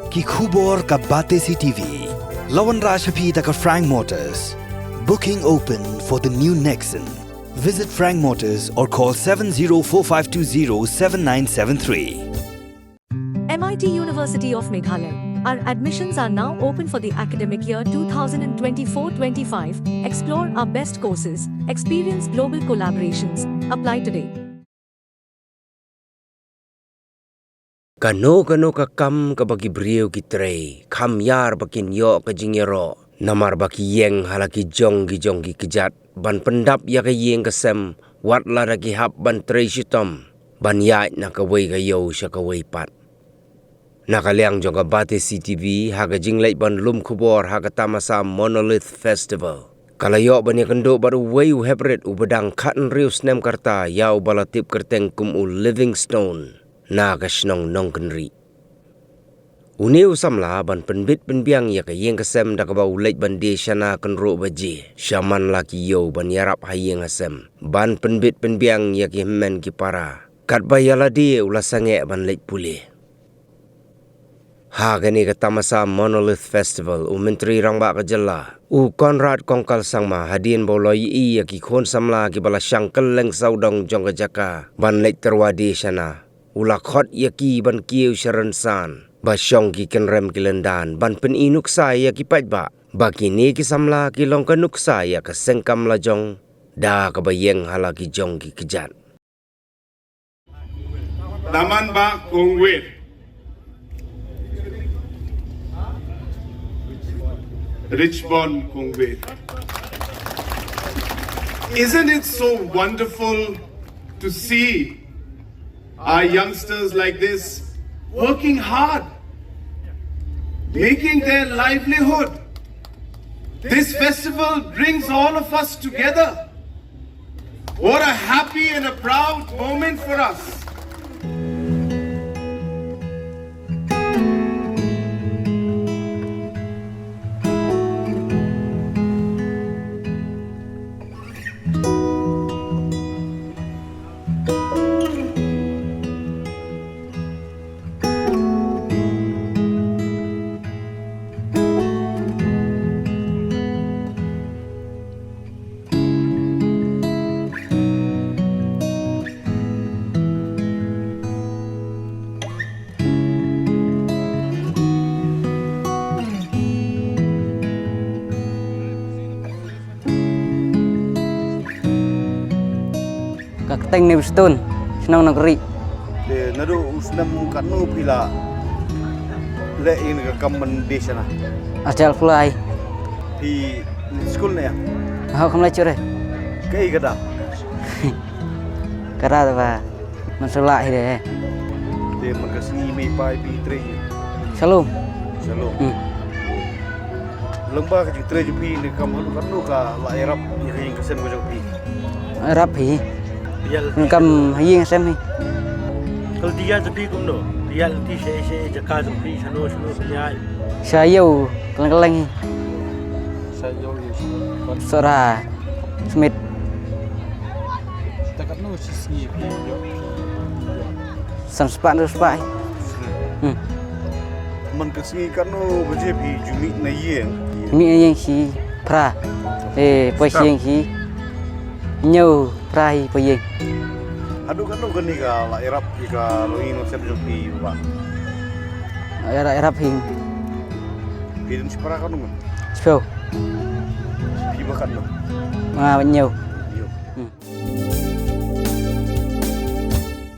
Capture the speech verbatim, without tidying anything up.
Ki khubor ka Batesi T V. La wanrah sha phi da ka Frank Motors. Booking open for the new Nexon. Visit Frank Motors or call seven zero four five two zero seven nine seven three. M I T University of Meghalaya. Our admissions are now open for the academic year two thousand twenty-four twenty-five. Explore our best courses, experience global collaborations. Apply today. Kano kano ka kam kaba ki briew ki trei, kham ïar ba kin ïoh ka jingïaroh, namar ba ki ïeng ha la ki jong ki jong ki kjat ban pyndap ïa ka ïing ka sem, wat lada ki hap ban trei shitom ban ïaid na kawei ka ïew sha kawei pat. Na ka liang jong ka Batesi T V, ha ka jingleit ban lum khubor ha ka tamasa Monolith Festival, ka la ïoh ban ïakynduh bad uwei u heprit uba dang khathynriew snem ka rta, ïa uba la tip kyrteng kum u Livingstone, na ka shnong Nongkynrih. Une u samla ban pynbit pynbiang ïa ka ïing ka sem da kaba u leit ban die shana kynroh baje shaman la ki ïew ban ïarap ha ïing ha sem, ban pynbit pynbiang ïa ki hynmen ki para. Katba ïa lade u la sangeh ban leit pule. Ha kane ka tamasa Monolith Festival, u Myntri Rangbah ka jylla, u Conrad Kongkal Sangma, hadien ba u la ïohi ïa ki khun samla kiba la shang kylleng sawdong jong ka jaka ban leit tyrwa die shana, u la khot ïa ki ban kiew sha rynsan ba shong ki kynrem ki lyndan, ban pyni nuksa ïa ki paidbah ba kine ki samla ki long ka nuksa ïa ka seng kam lajong da kaba ïeng ha la ki jong ki kjat. Daman ba kongwei. Richmond kongwei. Isn't it so wonderful to see our youngsters like this working hard, making their livelihood? This festival brings all of us together. What a happy and a proud moment for us. Ka kyrteng Livingstone, shnong Nongkynrih. Te naduh u snem katno phi la leh ïa ka kam ban die shana? Asal pulai. Phi skul ne ïa? Ho kam la chure. Kaei ka daw? Ka daw ba man sala hi de. Te man ka sngi mei pa phi trei? Shalom. Shalom. Hmm. Lem bad ka jingtrei jong phi ne kam haduh katno ka la ïarap ïa ka ïing ka sem ka jong phi? Ïarap hi. Ïa lynti. Kam ha ïing sem hi. Ka lynti jong phi kumno? Ïa lynti sha sha jaka jong phi shano shano phi ïaid? Sha ïew kylleng kylleng hi. Sha ïew ïew. Sohra Smit. Te katno shi sngi phi ïoh? San spah hynriew spah. Hmm. Man ka sngi katno baje phi ju mih na ïing? Mih na ïing shi phra. Eh, poi shi ïing shi hynñiew phra hi poi ïing. Haduh katno kane ka la ïarap ïa ka longïing longsem jong phi, bah? Ïarap, ïarap hi. Phi don shi phra katno man? Shiphew. Phi bah katno? Nga hynñiew. Hynñiew. Hmm.